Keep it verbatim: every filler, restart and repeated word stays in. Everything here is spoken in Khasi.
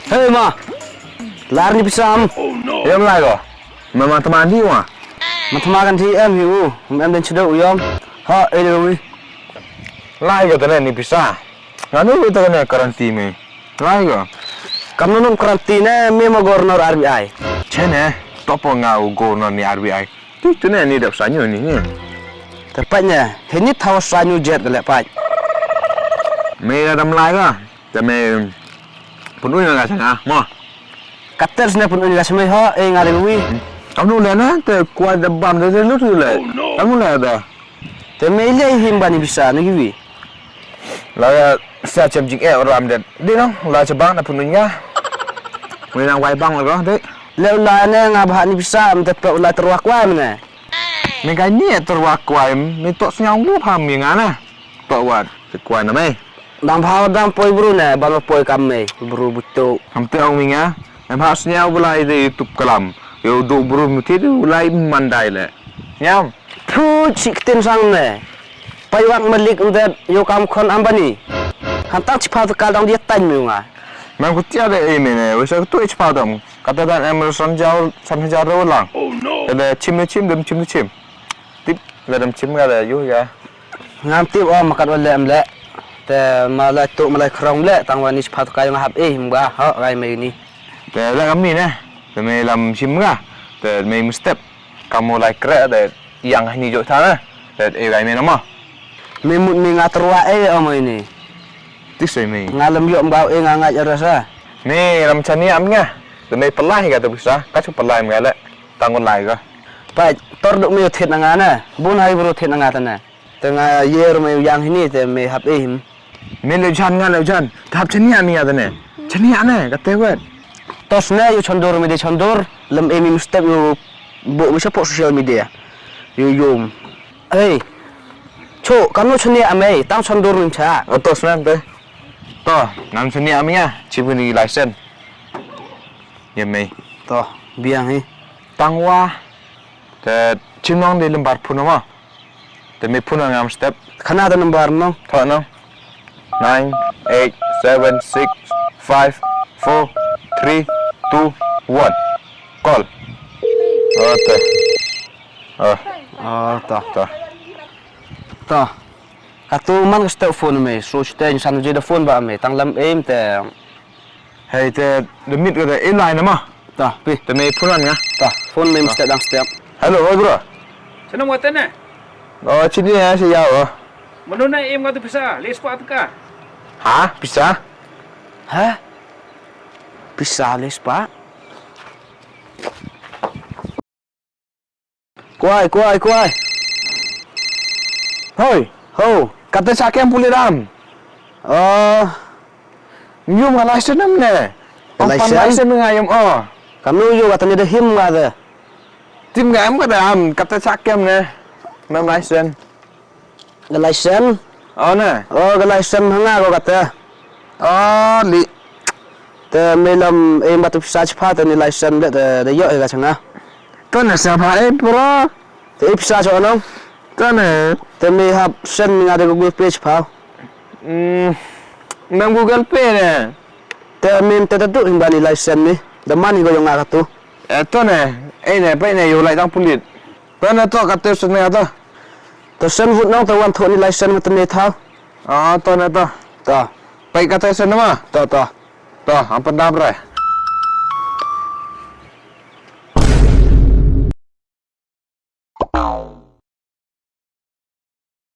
Hei ma. Lar ni pisa am. Em lai ko. Ma ma tama di wa. Ma tama kan ti em hi u. Em den chedo u yom. Ha, eh, de wi. Lai ko tane ni pisa. Nganu wi tane karanti me. Lai ko. Kam nunum karanti ne me ma governor R B I. Chene. Topo nga u governor ni R B I. Tu tu ne ni dap sanyu ni ni. Tepat ne. Hini tawa sanyu jet de lepat. Me da dam lai ko. Te me pun uin nga chang ah mo. Kater sne pun uin nga chang ho eh nga de wi. Kam nu le na te kwa da bam de de lu tu le. Kam nu le da. Te me le him bani bisa ni kiwi. La sa chem jing eh ram de. Di nong la chabang na pun uin nga. Mui nang wai bang la ko de. Le la ne nga bah ni bisa am te pe la terwak wa mene. Me kai ni terwak wa mi tok snyang bu pham mi nga na. Tok wat te kwa na me. Dang bha dang poi bru ne ban poi kam me bru buto. Kam te ong mi nga. Em ha snya u lai de YouTube kalam. Yo do bru mu te du lai mandai le. Nyam. Thu chik tin sang ne. Pai wak malik ndet yo kam khon ambani. Han tang chipa tu kal dang dia tan mi nga. Mang ku tia de e me ne. Wesa tu chipa dam. Kata dan em san jau san hajar ro lang. Ele chim ne chim dem chim ne chim. Tip le dem chim ga le yo ya. Ngam tip o makat wal le em le. Te ma lai tu ma lai krong le tang wani chipa tu kai nga hap eh mga ho gai me ni. Te la kami ne. Te me lam chim ga. Te me mustep. Kamu lai kre te yang ni jo thana. Te e gai me nama. Me mut me nga terwa e o me ni. Ti sei me. Nga lam yo mga e nga nga jara sa. Me lam chani am nga. Te me pelai ga te bisa. Ka chu pelai mga le. Tang lai ga. Pa tor duk me thit na nga na. Bun hai bru thit na nga tana. Te nga yer me yang hini te me hap eh. Me le jan nga le jan. Te hap chania mi ya te ne. Chania ne ka te wet. Tos ne yu chondur me de chondur. Lem eh mi mustep yu bu mi support social media. Yu yum. Hey. Cho kanu chania me tang chondur min cha. Tos ne te. To, nam chania mi ya. Chibuni license. Ye me. To, biang hi. Tang wa. Te chim nong de lembar phun ma. Te me phun ngam step. Khana da number no. Tho no. Nine eight seven six five four three two one. Call. Ote. Oh. Oh, ta. Ta. Ta. Katu man ka step phone me. So step san je da phone ba me. Tang lam em te. Hei te da mit ka da in line ma. Ta pi. Te me phone nga. Ta phone me step dang step. Hello, oi bro. Sana mo tane. Oh, chini ya si ya oh. Mano na em nga tu pisa, les pa tu ka. Ha, pisa? Ha? Pisa les pa. Kwai, kwai, kwai. Hoi, ho, kata sa kem puli ram. Oh. Yum nga license nam ne. License? License nga yum oh. Kanu yu kata ni da him nga da. Tim nga am kata am kata sa kem ne. Nam license. Ga license. Oh ne. Oh ga license hanga ko kata. Oh li. Te me lam em batu pisa chipha te ni license de de yo e ga changa. To ne sa pha e pro. Te ipsa cho nong. Tane. Te me hap send mi nga de Google Pay chipha. Hmm. Nang Google Pay ne. Te me te tu himba ni license ni. Da man hi go yong nga katu. Eh, tane. Eh ne, pe ne yo lai tang pulit. Tane to katu send ne to. To send vut nong to wan tho ni license ma te me tha. Ah, tane to. To. Pe katu send ma. To to. To, am pandam re.